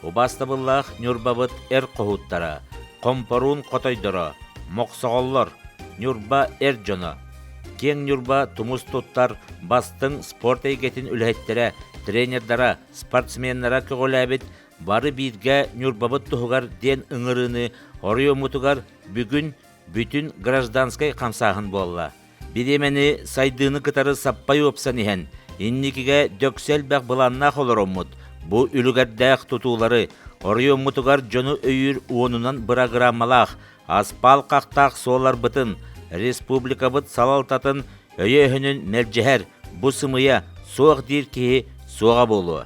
Убаастабыллаах Ньурбабыт эр хоһууттара, хомпоруун хотойдоро, мохсоҕоллор, Ньурба эр дьоно. Киэҥ Ньурба тумус туттар бастыҥ спорт эйгэтин үлэһиттэрэ, тренердара, спортсменнара көҕүлээбит «Бары бииргэ Ньурбабыт туһугар» диэн ыҥырыыны оройуоммутугар бүгүн бүтүн гражданскай хамсааһын буолла. Бириэмэни сайдыыны кытары саппай уопсан иһэн, инникигэ дөксө элбэх былааннаах олороммут, бу үлүгэрдээх тутуулары оройуоммутугар дьону өйүүр уонунан бырагырааммалаах, аспаал хахтаах суолларбытын, республикабыт салалтатын өйөөһүнүн мэлдьэһэр бу сымыйа, суох диир киһи суоҕа буолуо.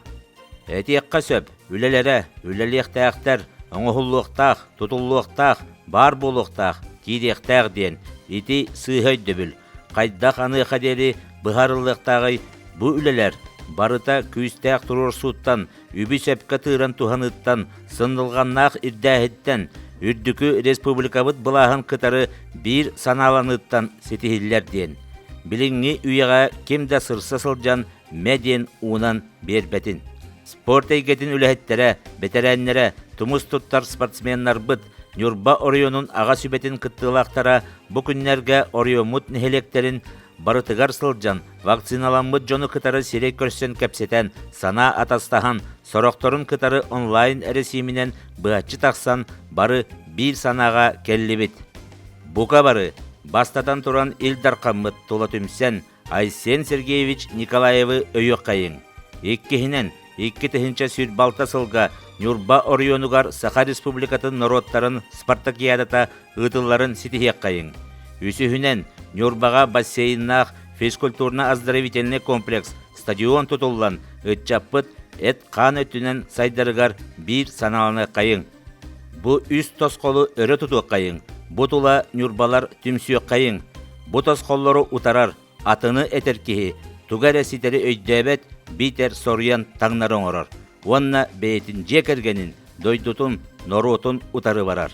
Этиэххэ сөп, үлэлэрэ, үлэлиэхтээхтэр, оҥоһуллуохтаах, тутуллуохтаах, баар буолуохтаах, киириэхтээх диэн ити сыыһа өйдөбүл. Хайдах аныаха диэри быһаарыллыахтааҕый бу үлэлэр барыта күүстээх туруорсууттан, үбү сөпкө тыыран туһаныыттан, сындылҕаннаах ирдээһиттэн, үрдүкү республикабыт былааһын кытары биир санааланыыттан ситиһиллэр диэн. Билиҥҥи үйэҕэ ким да сырса сылдьан мэ диэн уунан биэрбэтин. Спорт эйгэтин үлэһиттэрэ, бэтэрээннэрэ, тумус туттар спортсменнарбыт, Ньурба оройуонун аҕа сүбэтин кыттыылаахтара бу күннэргэ оройуоммут нэһилиэктэрин барытыгар сылдьан, вакциналаммыт дьону кытары сирэй көрсөн кэпсэтэн, санаа атастаһан, сорохторун кытары онлайн эрэсииминэн быһаччы тахсан, бары биир санааҕа кэллибит. Бука бары, бастатан туран Ил Дархаммыт тула түмсэн, Айсен Сергеевич Николаевы өйүөххэйиҥ. Иккиһинэн, 2026 сылга Ньурба оройуонугар Саха Республикатын норуоттарын спартакиадата ыытылларын ситиһиэххэйиҥ. Үсүһүнэн, Ньурбаҕа бассейннаах физкультурно-оздоровительный комплекс, стадион тутуллан, ыччаппыт эт-хаан өттүнэн сайдарыгар биир санааланыаххайыҥ. Бу үс тосхолу өрө тутуоххайыҥ, бу тула ньурбалар түмсүөххэйиҥ. Бу тосхоллору утарар, атыны этэр киһи тугу эрэ ситэри өйдөөбөт биитэр соруйан таҥнары оҥорор уонна бэйэтин дьиэ кэргэнин, дойдутун, норуотун утары барар.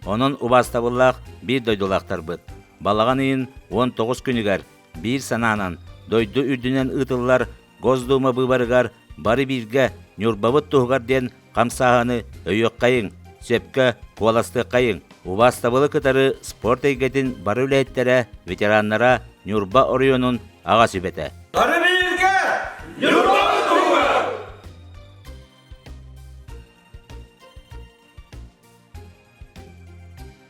Онон убаастабыллаах биир дойдулаахтарбыт, балаҕан ыйын 19 күнүгэр биир санаанан дойду үрдүнэн ыытыллар Госдума быыбарыгар бары бииргэ Ньурбабыт туһугар диэн хамсааһыны өйүөххэйиҥ, сөпкө куоластыаххайыҥ. Убаастабылы кытары спорт эйгэтин бары үлэһиттэрэ, ветераннара Ньурба оройуонун аҕа сүбэтэ. Бары бииргэ Ньурба!